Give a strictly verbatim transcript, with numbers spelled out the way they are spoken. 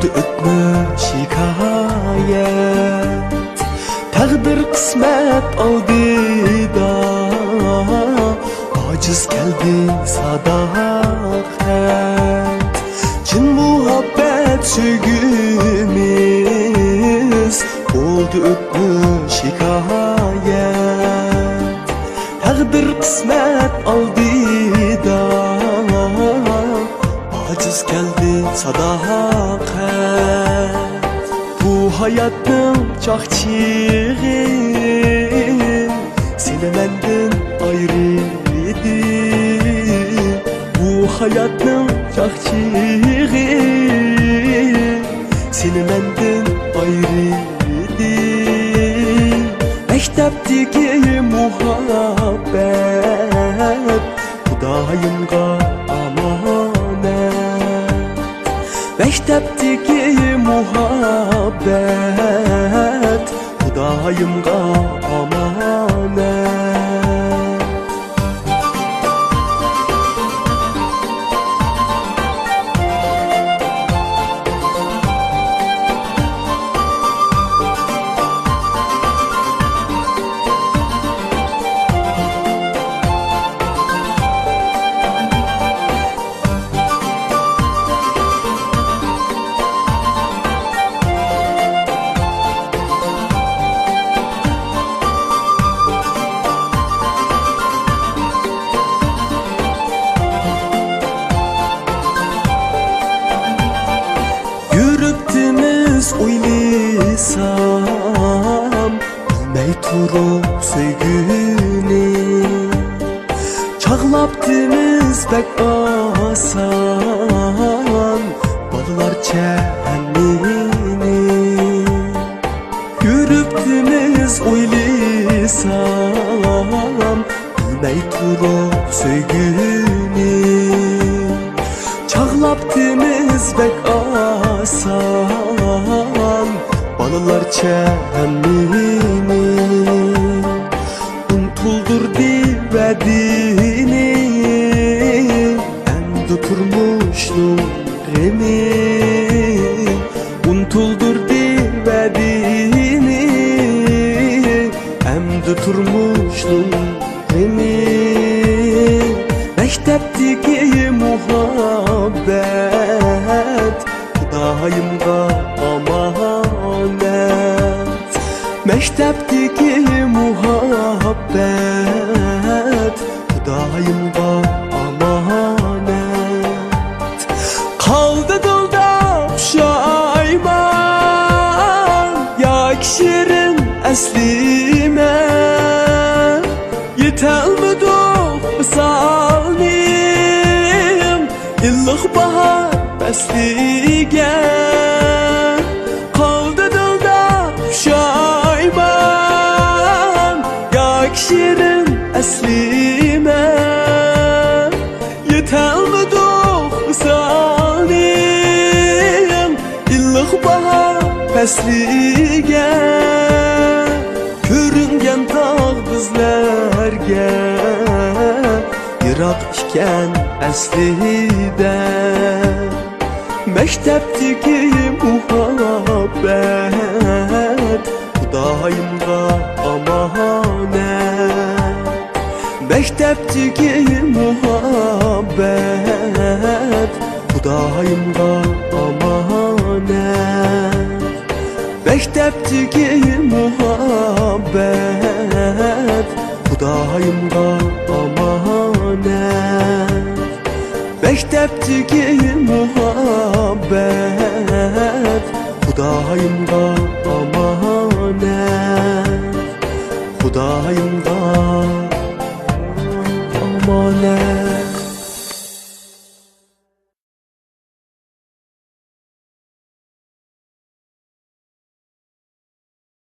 ئۆتمۈش ھېكايەت، تەقدىر قىسمەت ئالدىدا، ئاجىز كەلدى ساداقەت. چىن مۇھەببەت سۆيگۈمىز بولدى ئۆتمۈش ھېكايەت. تەقدىر قىسمەت ئالدىدا، ئاجىز كەلدى ساداقەت. بۇ ھاياتنىڭ چاقچىقى سېنى مەندىن ئايرىدى. بۇ ھاياتنىڭ چاقچىقى سېنى مەندىن ئايرىدى. مەكتەپتىكى مۇھەببەت خۇدايىمغا ئامانەت. مەكتەپتىكى مۇھەببەت خۇدايىمغا ئامانەت. يۈرۈپتىمىز ئويلىسام، بىلمەي تۇرۇپ سۆيگۈنى. چاغلاپتىمىز بەك ئاسان، بالىلارچە ھەممىنى. يۈرۈپتىمىز ئويلىسام، بىلمەي تۇرۇپ سۆيگۈنى. چاغلاپتىمىز بەك ئاسان، بالىلارچە ھەممىنى. ئۇنتۇلدۇردى ۋەدىنى، ئەمدى تۇرمۇشنىڭ غېمى. ئۇنتۇلدۇردى ۋەدىنى، ئەمدى تۇرمۇشنىڭ غېمى. مەكتەپتىكى مۇھەببەت خۇدايىمغا ئامانەت. مەكتەپتىكى مۇھەببەت خۇدايىمغا ئامانەت. قالدى دىلدا پۇشايمان ياكى شېرىن ئەسلىمە. يېتەلمىدۇق ۋىسالنىڭ ئىللىق باھار پەسلىگە. قالدى دىلدا پۇشايمان ياكى شېرىن ئەسلىمە. يېتەلمىدۇق ۋىسالنىڭ ئىللىق باھار پەسلىگە. كۆرۈنگەن تاغ بىزلەرگە يىراق ئىكەن ئەسلىدە. مەكتەپتىكى مۇھەببەت خۇدايىمغا ئامانەت. مەكتەپتىكى مۇھەببەت خۇدايىمغا ئامانەت. مەكتەپتىكى مۇھەببەت خۇدايىمغا ئامانەت. مەكتەپتىكى مۇھەببەت خۇدايىمغا ئامانەت. خۇدايىمغا ئامانەت.